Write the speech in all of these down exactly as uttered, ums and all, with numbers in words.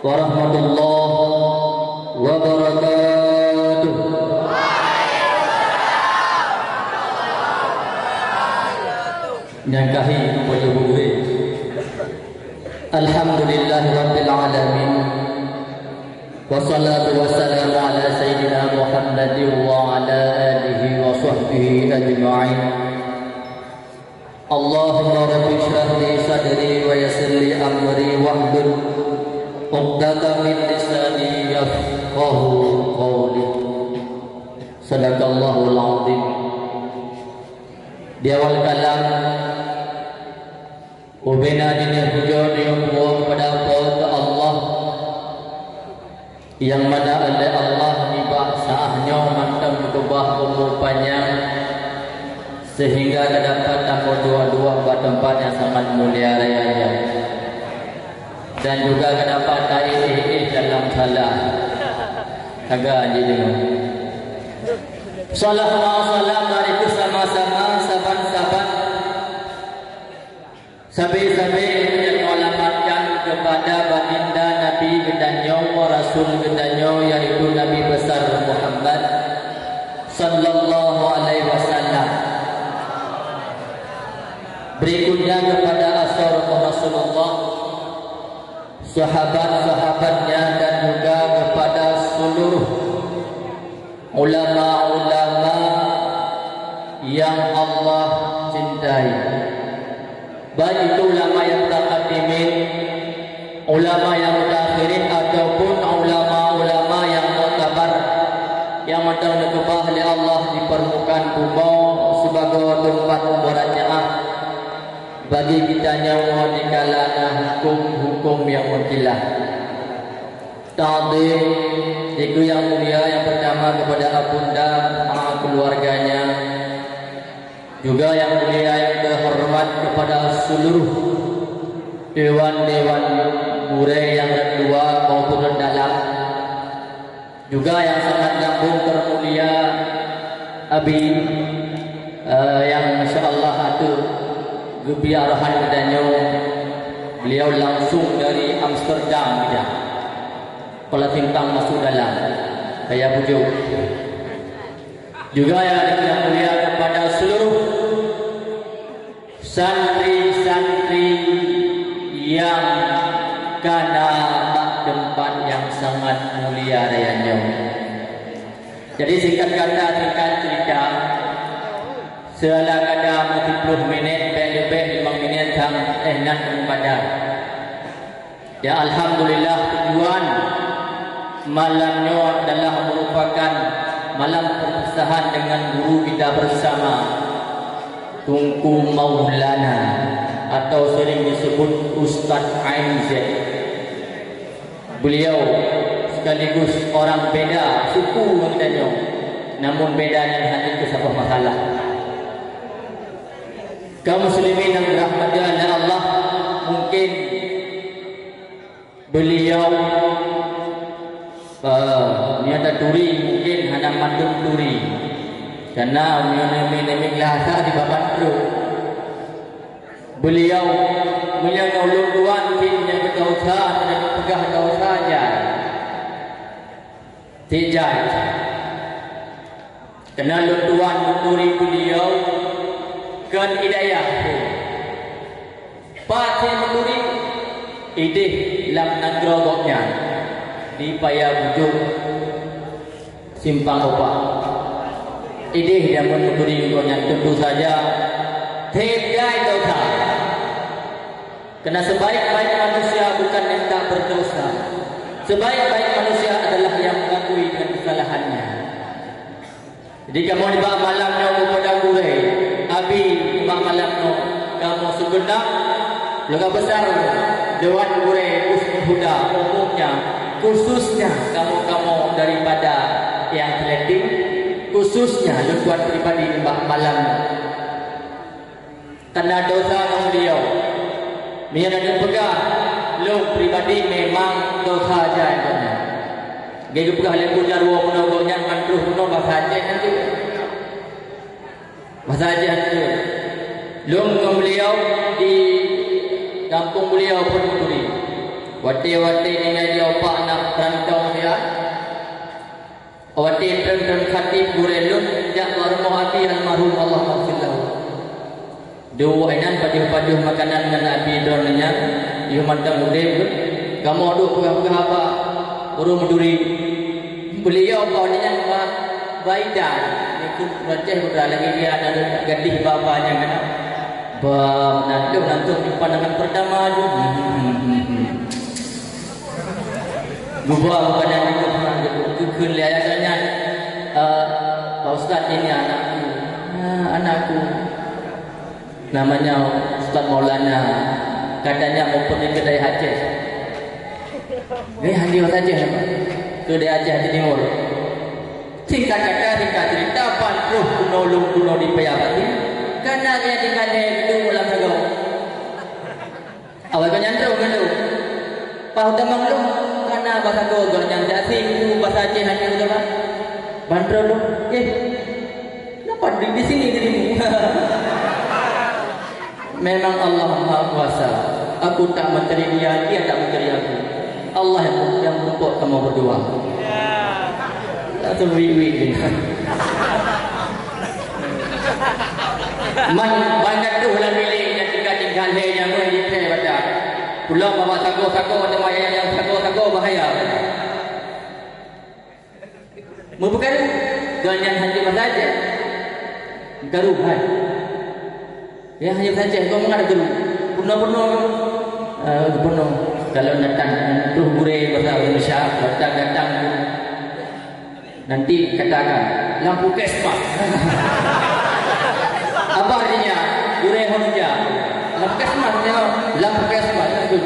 Warahmatullahi wabarakatuh. Nyang kahi kumpul ibu gurée. Alhamdulillahirabbil alamin. Wassalatu wassalamu ala sayyidina Muhammadin wa ala alihi wa sahbihi ajma'in. Allahumma rabbi shrah li sadri wa yassir li amri wahlul 'uqdatam min lisani yafqahu qawli. Sadaqallahul azim. Di awal kalam, ubena jeuneuh pujoe nyang puwoe kepada Po teu Allah, nyang mana lé Allah nibak saah nyoe mantong geukeubah umu panyang, sehingga teudapat tamong dua-dua bak teumpat nyang sangat mulia raya nyoe. Dan juga teudapat taéh-éh dalam salah. Agak jih deungoe. Salawat salam bak sama-sama saban-saban Sabe-sabe nyang meulamatkan kepada baginda Nabi geutanyoe, Rasul geutanyoe, yaitu Nabi Besar Muhammad sallallahu alaihi wasallam. Berikutnya kepada ashabu Rasulullah, sahabat-sahabatnya, dan juga kepada seluruh ulama-ulama yang Allah cintai, baik itu ulama yang mutaqaddimin, ulama yang mutaakhirin, ataupun ulama-ulama yang muktabar, yang mantong neukeubah lé Allah di permukaan bumoe sibagoe teumpat mubarakah bagi geutanyoe dikala na huköm-huköm nyang meukilah. Takzim, dikeue nyang mulia nyang peurtama kepada Abunda, keuluwarganya, juga nyang mulia nyang teuhoreumat kepada seuluruh dewan-dewan gurée nyang rot luwa maupun rot dalam, juga nyang sangat lambông teuh mulia Abi, eh, nyang insya Allah ateueh geubri arahan geutanyoe, beliau langsung dari Amsterdam geutanyoe. Kala simpang masuk dalam, kaya bujôk. Juga nyang mulia kepada seluruh santri-santri nyang kana bak teumpat nyang sangat mulia raya nyoe. Jadi, singkat kata, singkat cerita, seulala kada meusiplôh minét, bèk leubeh limong minét sang éh nan meupada. Ya, alhamdulillah, tujuan malam nyoe adalah merupakan malam perpisahan dengan guru kita bersama, Teungku Maulana, atau sering disebut Ustaz Ain Z. Beliau sekaligus orang beda suku ngon tanyoe, namun beda nyan hana keu saboh masalah. Kaum muslimin yang dirahmati oleh Allah, mungkin beliau, eh, meunyoe taturi, mungkin hana mandum turi. Karena meunyoe nami-nami geulahasa di babah trok. Beliau, meunyoe ulôn tuan cit nyang geudosa, hana neupeugah dosa jai. Cit jai. Keunan lôn tuan meuturi beuliau kon hidayah. Pat cit meuturi idéh lam nanggroe gobnyan di Paya Bujôk, Simpang Upak. Idéh jameun meuturi gobnyan, tentu saja thép jai dosa. Karena sebaik-baik manusia bukan yang tak berdosa. Sebaik-baik manusia adalah yang mengakui dengan kesalahannya. Jadi, kamoe nibak malam nyoe mupada gurée, Abi, nibak malam nyoe kamoe sigeunap keuluwarga besar Dewan Gurée Husnul Huda umumnya, khususnya kamoe-kamoe daripada yang Teleting, khususnya lôn tuan pribadi nibak malam nyoe. Karena dosa ngon beliau. Meunyoe na neupeugah, lôn pribadi memang dosa jai gobnyan. Geupeugah lé Teungku Jarwo meunoe gobnyan mandum meunoe bahasa Aceh nyan tu. Bahasa Aceh tu. Lôn ngon beliau di gampông beliau pun meuturi. Watée-watée tinggai di Opak na peurantong siat, watée treun-treun khatib gurée lôn jak bak rumoh Abi almarhum, Allah maghfir lahu. Duek inan pajoh-pajoh makanan ngon Abi droeneuh nyan, yoh mantong udeb, kamoe duek peugah-peugah haba ureuëng meuduri. Beuliau bak nyan ba, ba idan, ikut Aceh udah lagi dia ada gadih baba nyang kena. Ba, na lôn langsung di pandangan pertama tu. Gubah bukan yang itu pernah kukheun lé ayah nyan, eh, "Pak Ustaz, ini anakku." "Ah, anakku." Namanya Ustaz Maulana. Katanya mau pergi ke daerah Aceh. Eh, hanya saja. Ke daerah Aceh di Timur. Singkat kata, singkat cerita, ban troh keunoe lôn keunoe di Paya Pati. Karena dia tinggal di gedung ulang sagoe. Awai kau nyan troh ngon lôn. Pahu tamong lôn, karena bahasa gogor nyan tak asing, bahasa Aceh hanya tu, Pak. Ban troh lôn, eh, kenapa di, di sini dirimu? Memang Allah Maha Kuasa. Aku tak mencari dia, dia tak mencari aku. Allah yang, yang menumpuk kamu berdua. Langsung wik-wik je. Man, man ka troh lam bilék nyang tinggai-tinggai lhée nyang meuh di thée baca. Pulang bawa sagoe-sagoe, teuma nyang sagoe-sagoe bahaya. Meupeukaru, gobnyan hana meusaja. Meukaru hai. Ya, hana meusaja, kau meukaru. Peunoh-peunoh, eh, peunoh. Kalau datang, tuh gurée bahasa Indonesia, datang-datang. Nanti katakan, "Lam puskesmas." Apa artinya? Gurée honja. Lam puskesmas, ya. Lam puskesmas, itu.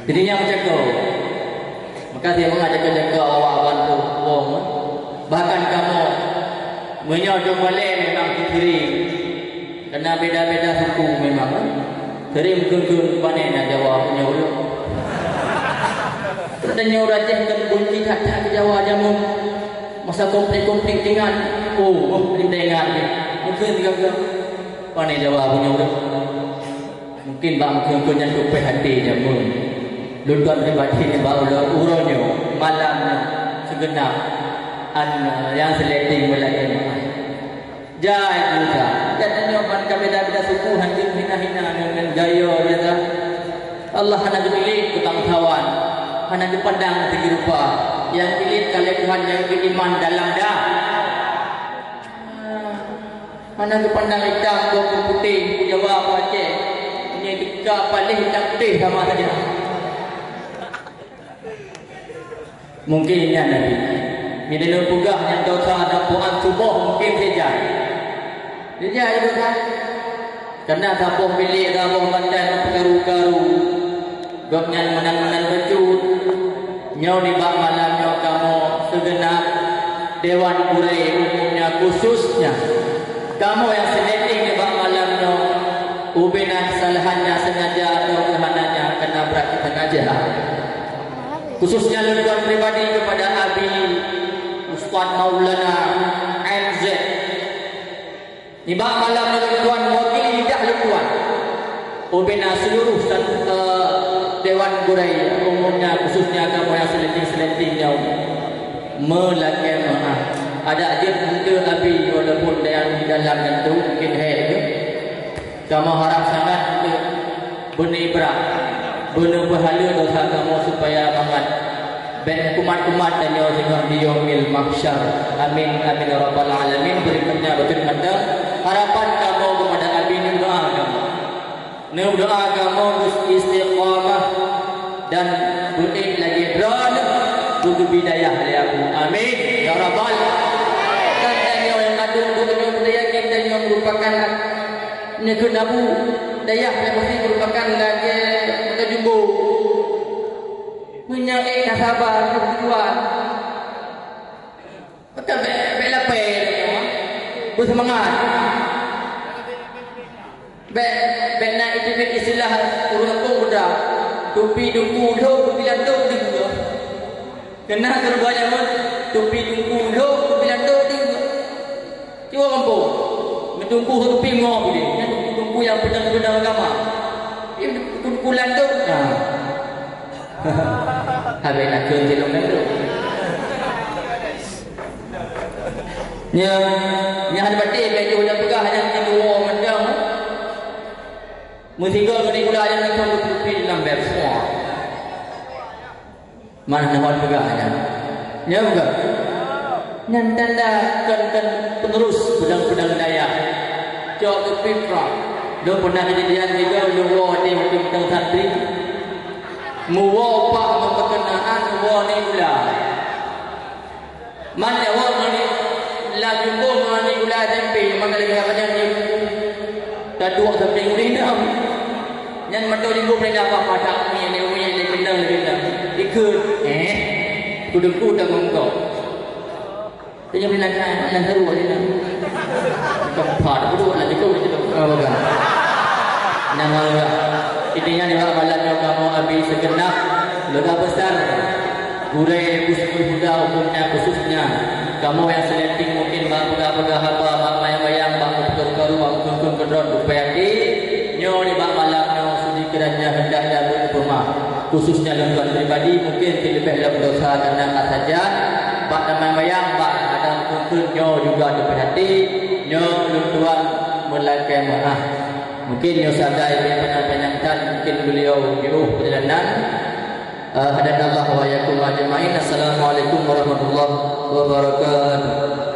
Jadi, nyang meucakap. Makasih bangat cakap-cakap awak bantu wong. Bahkan kamoe, meunyoe jong balée memang siri. Karena beda-beda suku memang, kan? Sering keu-keu pane na Jawa punya ulun. Tanyoe ureueng Aceh kan benci that-that keu Jawa jameun. Masa konflik-konflik dengan, oh, oh, ingat. Mungkin tiga-tiga. Pane Jawa punya ulun. Mungkin bak meukeue-keue nyan tupéh até jameun. Lôn tuan pribadi nibak ulôn uroe nyoe, malam nyoe, sigeunap an nyang seuleting meulaén maáh. Jai Musa, gata nyoe ban ka beda-beda suku, hanjeuet hina-hina ngon, ngon gayo biasa. Allah hana geupiléh keu bangsawan, hana geupandang seugi rupa. Nyang piléh ka lé Tuhan nyang beuiman dalam da-, hana geupandang itam, boh peuputéh, Jawa, Aceh. Nyoe teuka paléh itam putéh sama saja. Mungkin nyan Nabi. Meunyoe peugah nyang dosa dan puan tuboh mungkin sejak. Sejak itu kan. Karena saboh bilék, saboh bantai meupeukaru-karu. Gobnyan meunan-meunan bacut. Nyoe nibak malam nyoe kamoe sigeunap dewan gurée umumnya khususnya kamoe nyang seuleting nibak malam nyoe. Ubena kesalahan nyang sengaja atau keuhananya karena brat kita ngajar. Khususnya lôn tuan pribadi kepada Abi Ustaz Maulana M Z. Nibak malam nyoe lôn tuan mewakili lidah lôn tuan. Ubena seluruh sat-, eh, dewan gurée umumnya khususnya kamoe nyang seuleting-seuleting nyoe. Meulakée meuáh. Adak jeuet eunteuk Abi walaupun nyang di dalam nyan tu mungkin hék tu. Kamoe harap sangat untuk beuneubrat, beuneupeuhaleue dosa kamoe supaya mangat bék kumat-kumat tanyoe singoh di Yaumil Mahsyar. Amin, amin ya rabbal alamin. Berikutnya bacut mantong harapan kamoe kepada Abi, neudoa kamoe. Neudoa kamoe beu istiqamah dan beuék lagée droeneuh beugeubri dayah lé Abu. Amin ya rabbal. Dan tanyoe nyang adoe geutanyoe yakin tanyoe merupakan Nyoe keuh Abu Dayah nyang pasti meurupakan lagée mata jumbo. Meunyoe ék na saba keu tujuan, maka bék, bék lapée, beuseumangat. Bék, bék na itu istilah ureuëng kampung muda, tupi dungku lhok, tupi lantok dinggo. Keunan keureubeuen nyan, tupi dungku lhok, tupi lantok dinggo. Cuba mampu. Meutungku tupi ngo bideh. Nyan tupi-tupi nyang peudang-peudang agama. Kulandok. Ha. Habis nak keu tilong landok. Nya, nya hana baté bèk jeuet lôn peugah, hana meusidroe macam. Meusigoe keu nigula nyang langsung geupeupiet lam bèk semua. Mana hana peugah nyan. Nyan bukan? Nyan tanda kon, kon penerus pedang-pedang dayah. Cok keu fitrah. Lôn pernah kejadian sigoe lôn woe até waktu mantong santri. Muwoe pak meupeukeunahan woe nigula. Man nyoe woe ngon ni, lam jumbo ngon nigula S M P, maka lagèe apa nyan ni. Taduek sampai nguri enam. Nyan mantong jumbo mulai dapat padak, umi ni, umi ni, keunong lagi dah. Ikut, eh, kudeungku tak mongkok. Tanya bila nak, nak seru aja dah. Tempat duduk nak cukup, nak cukup. Oh, bukan. Nama Allah. Intinya, di malam nyoe kamoe habéh segenap keluarga besar Gurèe Hizbul Huda umumnya, khususnya kamoe nyang seuleting mungkin bak peugah-peugah haba, bak bayang-bayang, bak meututoe karu, bak meututoe keudroe, dupai até. Nyoe nibak malam nyoe sudi keuranya hendak lôn peumah. Khususnya lôn tuan pribadi mungkin sileubeh lôn dosa karena hana sajan, bak bayang-bayang, bak hana meututoe nyoe juga dupai até. Nyoe lôn tuan meulakèe meu'ah. Mungkin nyoe sagai panyang-panyang that, mungkin beliau jiôh perjalanan. Eh, hadanallahu wa iyyakum ajma'in. Assalamualaikum warahmatullahi wabarakatuh.